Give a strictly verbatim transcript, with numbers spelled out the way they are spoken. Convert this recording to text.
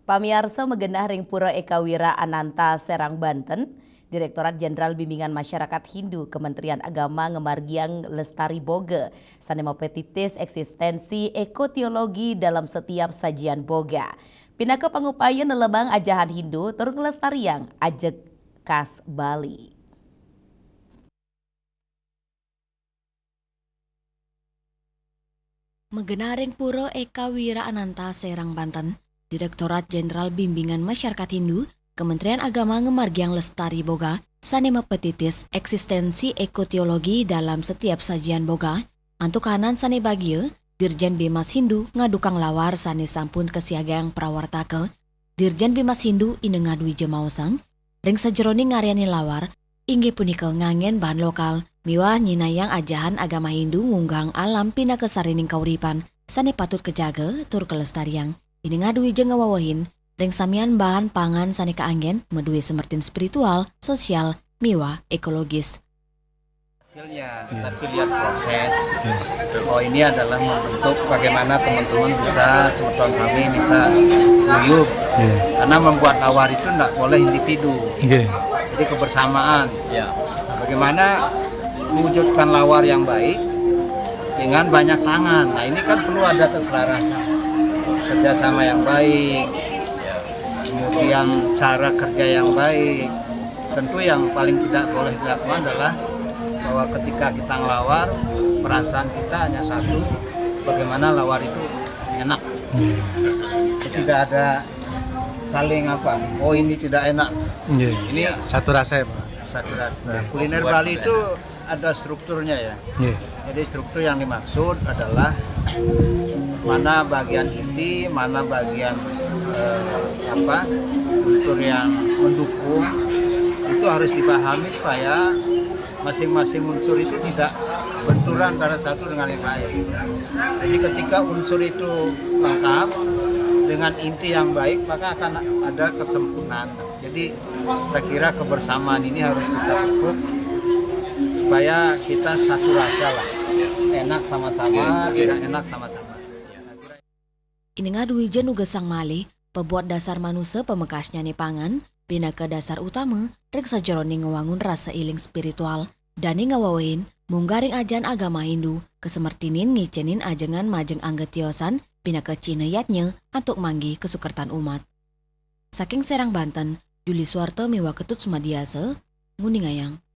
Pamiarsa, magenah ring Pura Eka Wira Ananta, Serang, Banten, Direktorat Jenderal Bimbingan Masyarakat Hindu, Kementerian Agama ngamargiang lestari boga sane mapetitis eksistensi ekoteologi dalam setiap sajian boga, pinaka pangupaya nelebang ajahan Hindu tur nglestariang ajeg khas Bali. Magenah ring Pura Eka Wira Ananta, Serang, Banten, Direktorat Jenderal Bimbingan Masyarakat Hindu, Kementerian Agama ngamargiang lestari boga sane mapetitis eksistensi ekoteologi dalam setiap sajian boga, antuk kahanan sane bagia, Dirjen Bimas Hindu ngadukang lawar sane sampun kasiagang prawartaka. Dirjen Bimas Hindu Ine Ngadwija maosang, ring sajeroning ngaryanin lawar, inggih punika nganggen bahan lokal miwah nyinahang ajahan agama Hindu ngunggahang alam pinaka sarining kauripan sane patut kajaga tur kalestariang. Ine Ngadwija ngawewehin, ring samian bahan pangan sane kaanggen madue semertin spiritual, sosial, miwah ekologis. Hasilnya, tapi lihat proses. Oh, ini adalah membentuk bagaimana teman-teman bisa, semeton sami bisa guyub. Karena membuat lawar itu ndak boleh individu. Jadi kebersamaan. Bagaimana mewujudkan lawar yang baik dengan banyak tangan. Nah, ini kan perlu ada keselarasan, kerjasama yang baik, kemudian cara kerja yang baik. Tentu yang paling tidak boleh dilakukan adalah bahwa ketika kita ngelawar, perasaan kita hanya satu, bagaimana lawar itu enak. Tidak ada saling apa, oh, ini tidak enak. Ini satu rasa, ya, Pak? Satu rasa. Kuliner Bali itu ada strukturnya, ya. Jadi struktur yang dimaksud adalah mana bagian inti, mana bagian, eh, apa, unsur yang mendukung, itu harus dipahami supaya masing-masing unsur itu tidak benturan antara satu dengan yang lain. Jadi ketika unsur itu lengkap dengan inti yang baik, maka akan ada kesempurnaan. Jadi saya kira kebersamaan ini harus kita pupuk supaya kita satu rasa lah. Enak sama-sama, tidak enak sama-sama. Ine Ngadwija nugesang malih, pabuat dasar manusa pamekasnyane pangan, pinaka dasar utama ring sajeroning ngwangun rasa eling spiritual. Dane ngawewehin, munggaring ajahan agama Hindu, kasemertinin ngicenin ajengan majeng angga tiosan, pinaka cihna yadnya antuk manggih kasukertan umat. Saking Serang, Banten, Juli Suwarta miwah Ketut Sumadiasa, nguningayang.